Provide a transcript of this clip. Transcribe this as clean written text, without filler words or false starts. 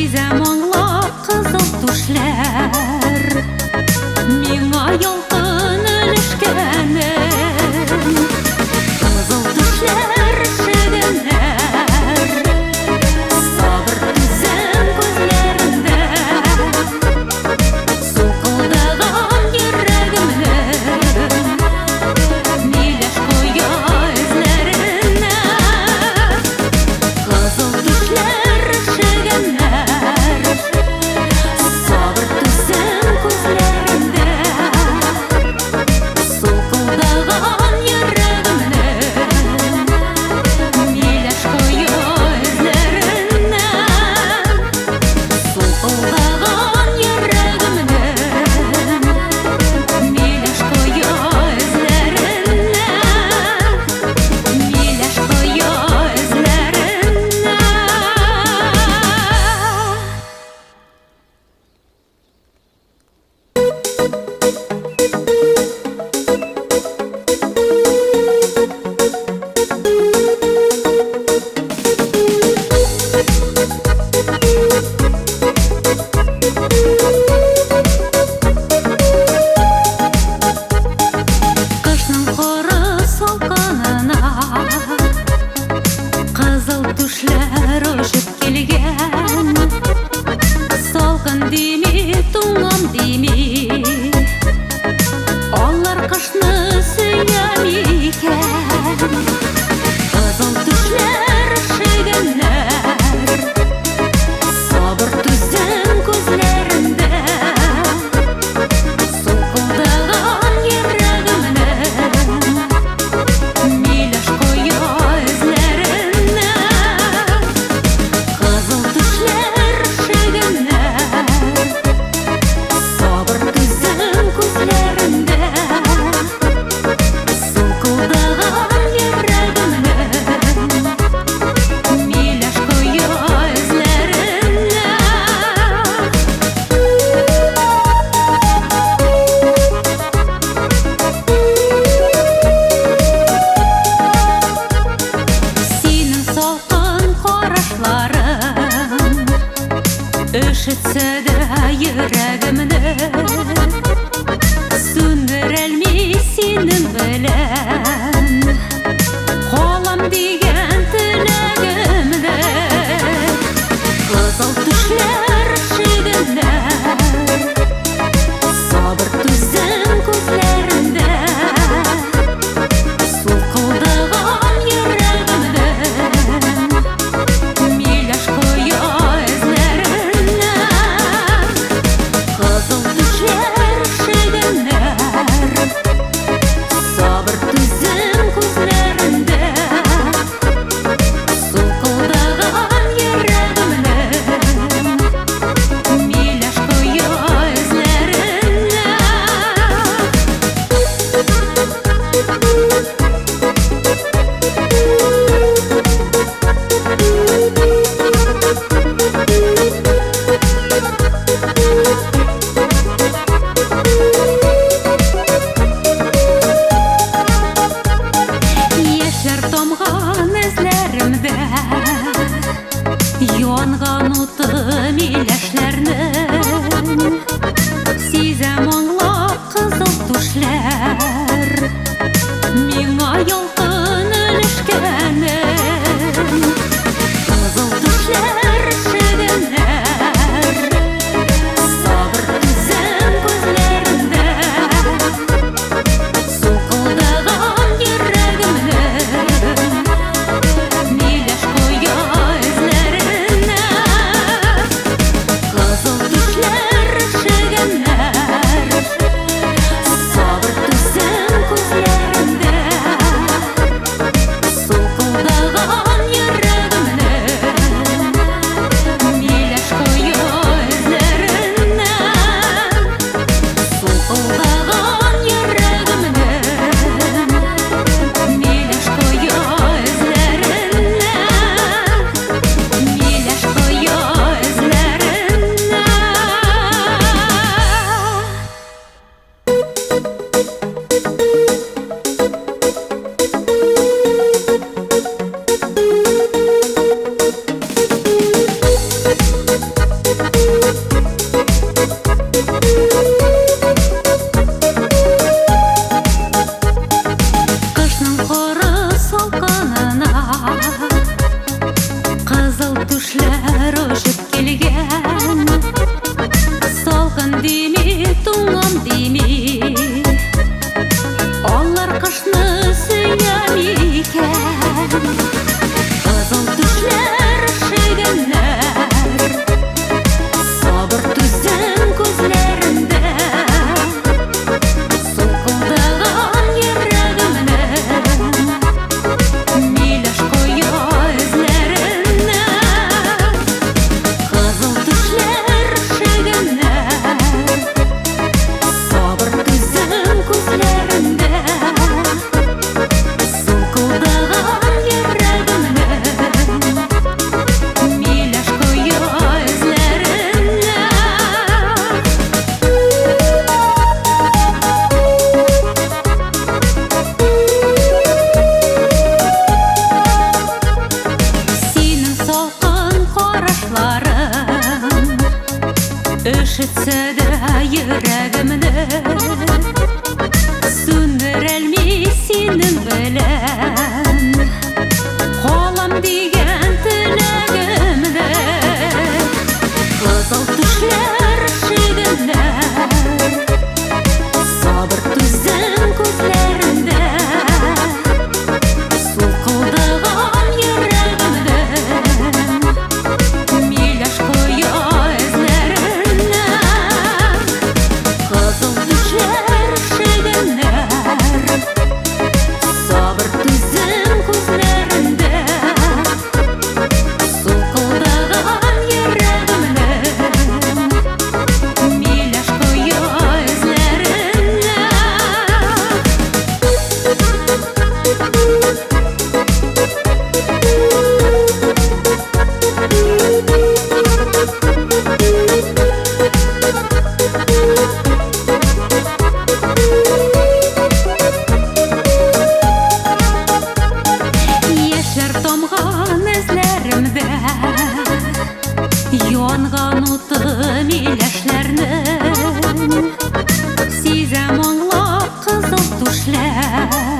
Сизәм аңлап кызыл түшләр миңа ялкын өләшкәнен. Кызыл түшләр өшегәннәр, сабыр түзем күзләрендә. Сулкылдаган йөрәгемнең миләш коя эзләренә. Кызыл түшләр өшегәннәр, сабыр түзем күзләрендә. Сулкылдаган йөрәгемнең миләш коя эзләренә. Сулкылдаган йөрәгемнең миләш коя эзләренә. Миләш коя эзләренә. Кышның коры салкынына кызыл түшләр очып килгән. Салкын дими, туңам дими, алар кышны сөя микән? Кызыл түшләр өшегәннәр, сабыр түзем күзләрендә. Сулкылдаган йөрәгемнең миләш коя эзләренә. Кызыл түшләр өшегәннәр, сабыр түзем күзләрендә. Сулкылдаган йөрәгемнең миләш коя эзләренә. Синең салкын карашларың өшетсә дә йөрәгемне, сүндерәлми синең белән калам дигән теләгемне. Кызыл түшләр өшегәннәр, сабыр түзем күзләрендә. Сулкылдаган йөрәгемнең миләш коя эзләренә. Кызыл түшләр өшегәннәр, сабыр Салкын дими, туңам дими, алар кышны сөя микән? Кызыл түшләр өшегәннәр, сабыр түзем күзләрендә. Сулкылдаган йөрәгемнең миләш коя эзләренә. Кызыл түшләр өшегәннәр, сабыр түзем күзләрендә. Сулкылдаган йөрәгемнең миләш коя эзләренә. Синең салкын карашларың өшетсә дә йөрәгемне, сүндерәлми синең белән калам дигән теләгемне. Кызыл түшләр өшегәннәр, сабыр түзем күзләрендә. Сулкылдаган йөрәгемнең миләш коя эзләренә. Кызыл түшләр өшегәннәр, сабыр түзем күзләрендә. Сулкылдаган йөрәгемнең миләш коя эзләренә. Яшьләр тамган эзләремдә, янган уты миләшләрнең. Сизәм, аңлап, кызыл түшләр